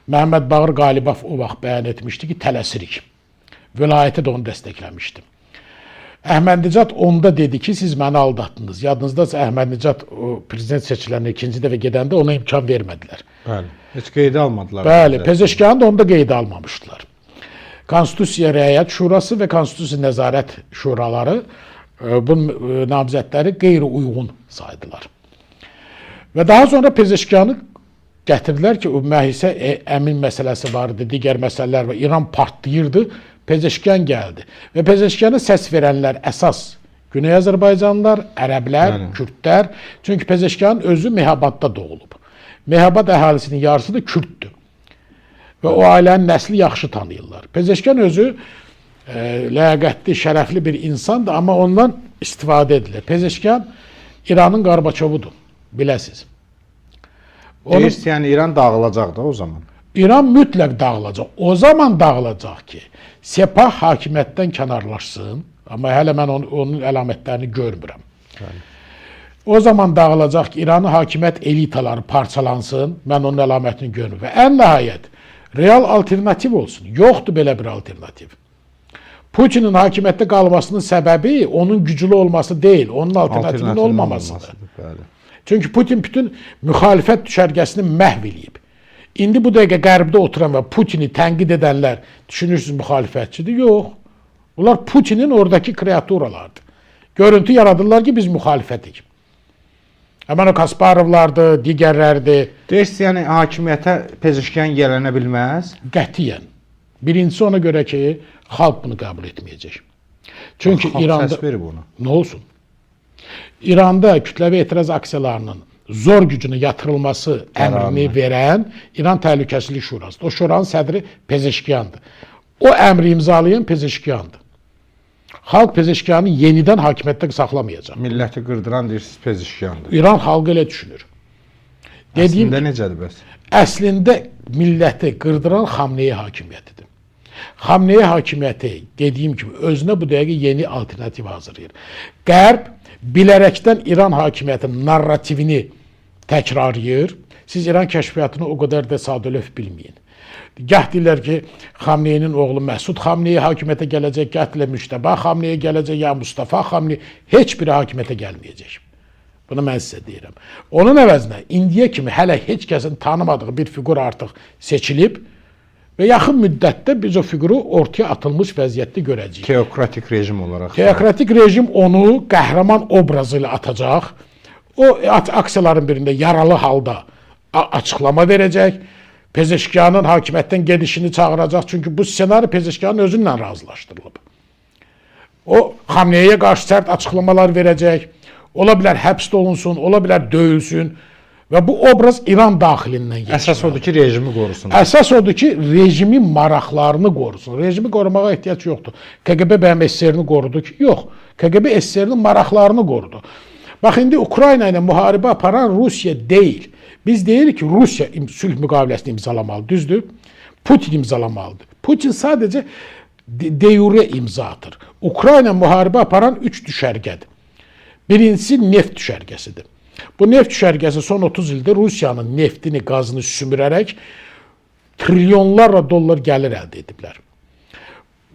Məhəmməd Bağır Qalibov o vaxt bəyan etmişdi ki, tələsirik. Vilayəti də onu dəstəkləmişdi. Əhmədnicat onda dedi ki, siz məni aldatdınız. Yadınızdadırsa Əhmədnicat o prezident seçkilərinə ikinci dəfə gedəndə ona imkan vermədilər. Bəli. Heç qeydə almadılar. Bəli, Pezeşkiyanı da onda qeydə almamışdılar. Konstitusiya Riayət Şurası və Konstitusiya Nəzarət Şuraları bu namizədləri qeyri-uyğun saydılar. Və daha sonra Pezeşkiyanı gətirdilər ki, o Məhisə Əmin məsələsi var idi, digər məsələlər var. İran partlayırdı. Pezeşkiyan gəldi. Və Pezeşkiyana səs verənlər əsas Güney Azərbaycanlılar, ərəblər, Bəli. Kürdlər. Çünki Pezeşkiyanın özü Mehabadda doğulub. Mehabad əhalisinin yarısı da Kürddür. Və o ailənin nəsli yaxşı tanıyırlar. Pezeşkiyan özü ləyaqətli, şərəfli bir insandır, amma ondan istifadə edilir. Pezeşkiyan İranın Qarbaçovudur, biləsiz. Deyirsiniz, yəni İran dağılacaq da o zaman. İran mütləq dağılacaq. O zaman dağılacaq ki, Sepah hakimiyyətdən kənarlaşsın, amma hələ mən onun əlamətlərini görmürəm. Bəli. O zaman dağılacaq ki, İranın hakimiyyət elitaları parçalansın, mən onun əlamətini görmürəm. Və ən nəhayət real alternativ olsun. Yoxdur belə bir alternativ. Putinin hakimiyyətdə qalmasının səbəbi onun güclü olması deyil, onun alternativinin olmamasıdır. Bəli. Çünki Putin bütün müxalifət düşərgəsini məhv eləyib. İndi bu dəqiqə qərbdə oturan və Putini tənqid edənlər düşünürsünüz müxalifətçidir? Yox. Bunlar Putinin oradakı kreaturalardır. Görüntü yaradırlar ki, biz müxalifətik. Həmən o Kasparovlardır, digərlərdir. Deyirsiniz, yəni hakimiyyətə Pezeşkiyan gələnə bilməz? Qətiyyən. Birincisi ona görə ki, xalq bunu qəbul etməyəcək. Çünki Xalq İranda səs verib ona. Nə olsun? İranda kütləvi etiraz aksiyalarının zor gücünə yatırılması əmrini verən İran Təhlükəsizlik Şurasıdır. O şuranın sədri Pezeşkiyandır. O əmri imzalayan Pezeşkiyandır. Xalq Pezeşkiyanı yenidən hakimiyyətdə saxlamayacaq. Milləti qırdıran deyirsiniz Pezeşkiyandır. İran xalqı elə düşünür. Dediyim Əslində necədir bəs? Əslində milləti qırdıran Xamneyi hakimiyyətidir. Xamneyi hakimiyyəti dediyim kimi özünə bu dəqiqə yeni alternativ hazırlayır. Qərb bilərəkdən İran hakimiyyətinin narrativini təkrarlayır. Siz İran kəşfiyyatını o qədər də sadəlövh bilməyin. Gah deyirlər ki, Xamneyinin oğlu Məsud Xamneyi hakimiyyətə gələcək, gah deyirlər Müçtəba Xamneyi gələcək, ya Mustafa Xamneyi, heç biri hakimiyyətə gəlməyəcək. Bunu mən sizə deyirəm. Onun əvəzinə indiyə kimi hələ heç kəsin tanımadığı bir fiqur artıq seçilib və yaxın müddətdə biz o fiquru ortaya atılmış vəziyyətdə görəcəyik. Teokratik rejim olaraq. Teokratik rejim onu qəhrəman obrazı ilə atacaq. O aksiyaların birində yaralı halda açıqlama verəcək. Pezeşkiyanın hakimiyyətdən gedişini çağıracaq. Çünki bu ssenari Pezeşkiyanın özündən razılaşdırılıb. O Xamneyə qarşı sərt açıqlamalar verəcək. Ola bilər həbs olunsun, ola bilər döyülsün və bu obraz İran daxilindən yetişir. Əsas odur ki, rejimi qorusun. Əsas odur ki, rejimin maraqlarını qorusun. Rejimi qorumağa ehtiyac yoxdur. KGB bəyəm SSR-ni qorudu ki? Yox. KGB SSR-nin maraqlarını qorudu. Bax, indi Ukrayna ilə müharibə aparan Rusiya deyil. Biz deyirik ki, Rusiya sülh müqaviləsini imzalamalı, düzdür? Putin imzalamalıdır. Putin sadəcə de jure imza atır. Ukrayna müharibə aparan 3 düşərgədir. Birincisi neft düşərgəsidir. Bu neft düşərgəsi son 30 ildə Rusiyanın neftini, qazını sümürərək trilyonlarla dollar gəlir əldə ediblər.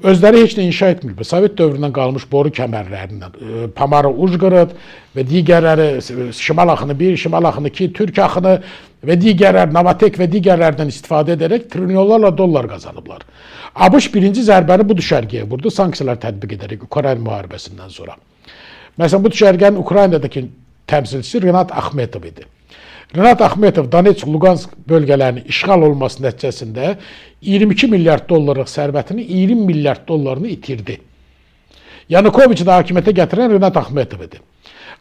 Özləri heç nə inşa etməyib. Sovet dövründən qalmış boru kəmərlərindən, Pamara Ujqorod və digərləri, Şimal axını 1, Şimal axını 2, Türk axını və digərlər, Novatek və digərlərdən istifadə edərək trilyonlarla dollar qazanıblar. ABŞ birinci zərbəni bu düşərgəyə vurdu, sanksiyalar tətbiq edərək Ukrayna müharibəsindən sonra. Məsələn, bu düşərgənin Ukraynadakı təmsilçisi Renat Axmetov idi. Renat Axmetov Donetsk, Luqansk bölgələrinin işğal olması nəticəsində 22 milyard dollarlıq sərvətini 20 milyard dollarını itirdi. Yanukoviçi də hakimiyyətə gətirən Renat Axmetov idi.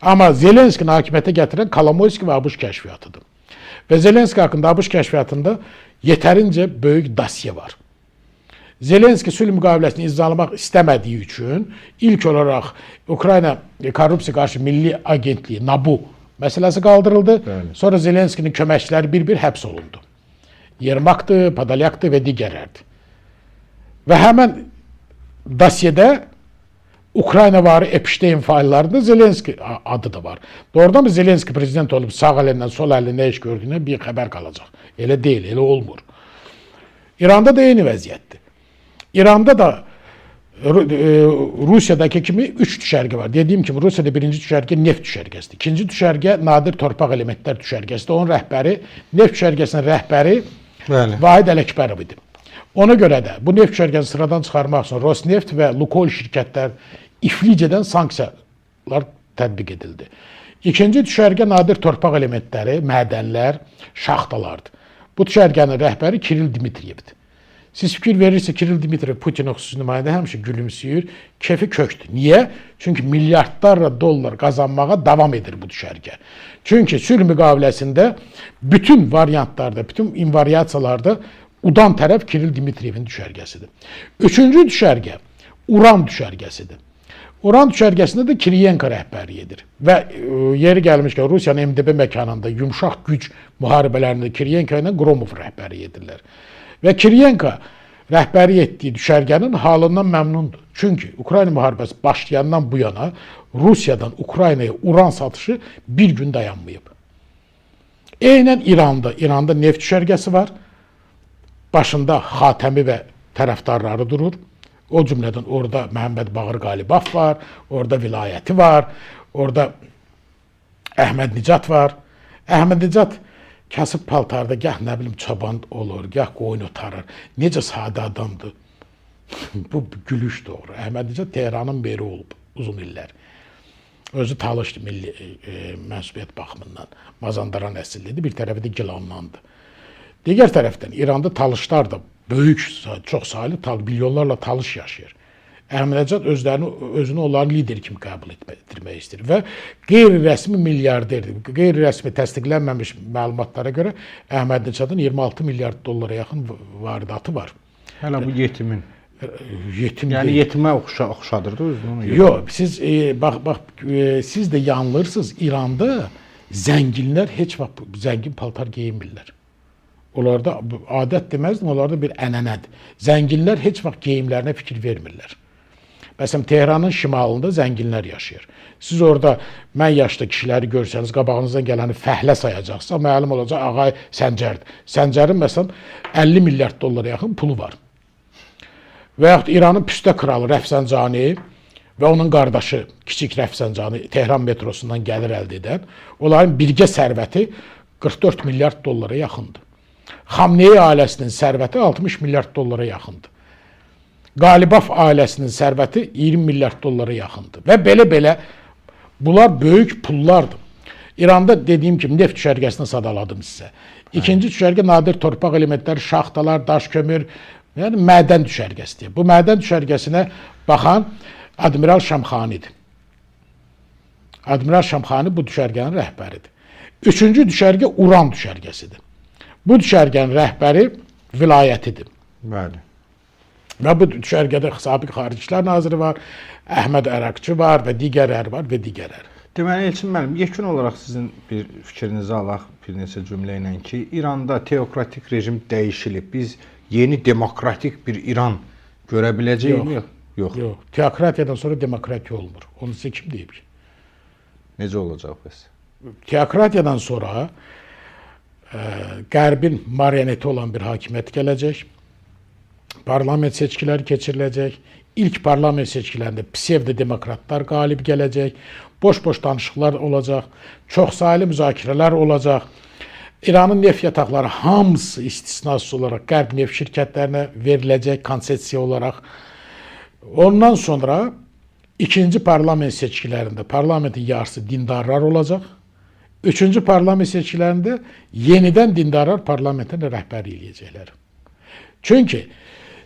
Amma Zelenskini hakimiyyətə gətirən Kolomoyski və ABŞ kəşfiyyatıdır. Və Zelenski haqqında ABŞ kəşfiyyatında yetərincə böyük dosye var. Zelenski sülh müqaviləsini imzalamaq istəmədiyi üçün ilk olaraq Ukrayna Korrupsiya qarşı Milli Agentliyi NABU məsələsi qaldırıldı. Bəli. Sonra Zelenskinin köməkçiləri bir-bir həbs olundu. Yermakdı, Podolyakdı və digərlərdir. Və həmən dosyedə Ukrayna varı Epstein fayllarında Zelenski adı da var. Doğrudan mı Zelenski prezident olub sağ əlindən sol əli nə iş gördüyünə bir xəbər qalacaq? Elə deyil, elə olmur. İranda da eyni vəziyyətdir. İranda da Rusiyadakı kimi 3 düşərgə var. Dediyim kimi Rusiyada birinci düşərgə neft düşərgəsidir. İkinci düşərgə nadir torpaq elementlər düşərgəsidir. Onun rəhbəri, neft düşərgəsinin rəhbəri Bəli. Vahid Ələkbərov idi. Ona görə də bu neft düşərgəsini sıradan çıxarmaq üçün Rosneft və Lukoil şirkətlər iflic edən sanksiyalar tətbiq edildi. İkinci düşərgə nadir torpaq elementləri, mədənlər, şaxtalardır. Bu düşərgənin rəhbəri Kirill Dmitriyevdir. Siz fikir verirsiniz, Kirill Dmitriyev Putinin xüsusi nümayəndə həmişə gülümsüyür, kefi kökdür. Niyə? Çünki milyardlarla dollar qazanmağa davam edir bu düşərgə. Çünki sülh müqaviləsində bütün variantlarda, bütün invariasiyalarda udan tərəf Kirill Dmitriyevin düşərgəsidir. Üçüncü düşərgə Uran düşərgəsidir. Uran düşərgəsində də Kiriyenko rəhbərlik edir. Və yeri gəlmişkən Rusiyanın MDB məkanında yumşaq güc müharibələrində Kiriyenko ilə Gromov rəhbərlik edirlər. Və Kiriyenko rəhbərlik etdiyi düşərgənin halından məmnundur. Çünki Ukrayna müharibəsi başlayandan bu yana Rusiyadan Ukraynaya uran satışı bir gün dayanmayıb. Eynən İranda, İranda neft düşərgəsi var. Başında Xatəmi və tərəfdarları durur. O cümlədən orada Məhəmməd Bağır Qalibaf var, orada Vilayəti var, orada Əhməd Nicat var. Əhməd Nicat kasıb paltarda gah nə bilim çoban olur, gah qoyun otarır. Necə sadə adamdır. Bu gülüş doğru. Əhməd Nicat Tehranın meri olub uzun illər. Özü Talışdı milli mənsubiyyət baxımından. Mazandaran əsillidir, bir tərəfi də Gilandandır. Digər tərəfdən İranda Talışlar da böyük, çox saylı milyonlarla Talış yaşayır. Əhməd özünü onların lideri kimi qəbul etdirmək istəyir və qeyri-rəsmi milyarderdir. Qeyri-rəsmi təsdiqlənməmiş məlumatlara görə Əhməd Nəcadın 26 milyard dollara yaxın varidatı var. Hələ bu yetimin. Yetim Yəni deyil. yetimə oxşadırdı özünü ona görə. Yox, siz bax siz də yanılırsınız. İranda zənginlər heç vaxt zəngin paltar geyinmirlər. Onlarda adət deməzdim, onlarda bir ənənədir. Zənginlər heç vaxt geyimlərinə fikir vermirlər. Məsələn, Tehranın şimalında zənginlər yaşayır. Siz orada mən yaşda kişiləri görsəniz, qabağınızdan gələni fəhlə sayacaqsınız, məlum olacaq Ağay Səncərdir. Səncərin məsələn 50 milyard dollara yaxın pulu var. Və yaxud İranın püstə kralı Rəfsəncani və onun qardaşı kiçik Rəfsəncani Tehran metrosundan gəlir əldə edən, onların birgə sərvəti 44 milyard dollara yaxındır. Xamneyi ailəsinin sərvəti 60 milyard dollara yaxındır. Qalibaf ailəsinin sərvəti 20 milyard dollara yaxındır. Və belə-belə bunlar böyük pullardır. İranda dediyim kimi neft düşərgəsini sadaladım sizə. İkinci düşərgə nadir torpaq elementləri, şaxtalar, daş kömür, yəni mədən düşərgəsidir. Bu mədən düşərgəsinə baxan Admiral Şamxanidir. Admiral Şamxani bu düşərgənin rəhbəridir. Üçüncü düşərgə Uran düşərgəsidir. Bu düşərgənin rəhbəri vilayətidir. Bəli. Və bu düşərgədə sabiq Xarici İşlər Naziri var, Əhməd Əraqçı var və digərləri var və digərləri. Deməli Elçin müəllim, yekun olaraq sizin bir fikrinizi alaq bir neçə cümlə ilə ki, İranda teokratik rejim dəyişilib. Biz yeni demokratik bir İran görə biləcəyikmi? Yox. Yox. Yox, teokratiyadan sonra demokratiya olmur. Onu sizə kim deyib ki? Necə olacaq bəs? Teokratiyadan sonra Qərbin marioneti olan bir hakimiyyət gələcək. Parlament seçkiləri keçiriləcək. İlk parlament seçkilərində psevdo-demokratlar qalib gələcək. Boş-boş danışıqlar olacaq. Çoxsaylı müzakirələr olacaq. İranın neft yataqları hamısı istisnasız olaraq Qərb neft şirkətlərinə veriləcək konsesiya olaraq. Ondan sonra ikinci parlament seçkilərində parlamentin yarısı dindarlar olacaq. Üçüncü parlament seçkilərində yenidən dindarlar parlamentin rəhbərlik eləyəcəklər. Çünki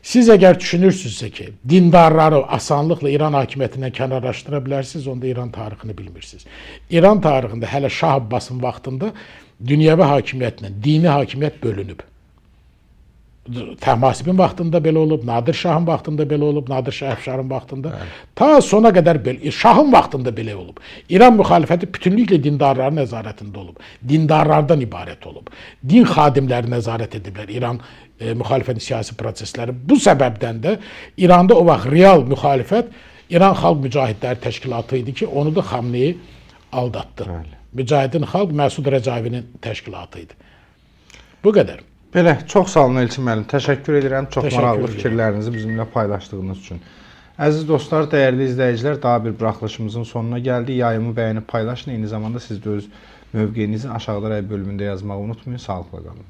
siz əgər düşünürsünüzsə ki, dindarları asanlıqla İran hakimiyyətindən kənarlaşdıra bilərsiniz, onda İran tarixini bilmirsiniz. İran tarixində hələ Şah Abbasın vaxtında dünyəvi hakimiyyətlə dini hakimiyyət bölünüb. Təhmasibin vaxtında belə olub, Nadir Şahın vaxtında belə olub, Nadir Şah Əfşarın vaxtında. Ta sona qədər belə, Şahın vaxtında belə olub. İran müxalifəti bütünlüklə dindarların nəzarətində olub. Dindarlardan ibarət olub. Din xadimləri nəzarət ediblər İran müxalifətin siyasi prosesləri. Bu səbəbdən də İranda o vaxt real müxalifət İran Xalq Mücahidləri Təşkilatı idi ki, onu da Xamneyi aldatdı. Bəli. Mücahidin Xalq Məsud Rəcavinin təşkilatı idi. Bu qədər. Belə, çox sağ olun Elçin müəllim. Təşəkkür edirəm çox Təşəkkür maraqlı edirəm. fikirlərinizi bizimlə paylaşdığınız üçün. Əziz dostlar, dəyərli izləyicilər, daha bir buraxılışımızın sonuna gəldik. Yayımı bəyənib paylaşın. Eyni zamanda siz də öz mövqeyinizi aşağıda rəy bölümündə yazmağı unutmayın. Sağlıqla qalın.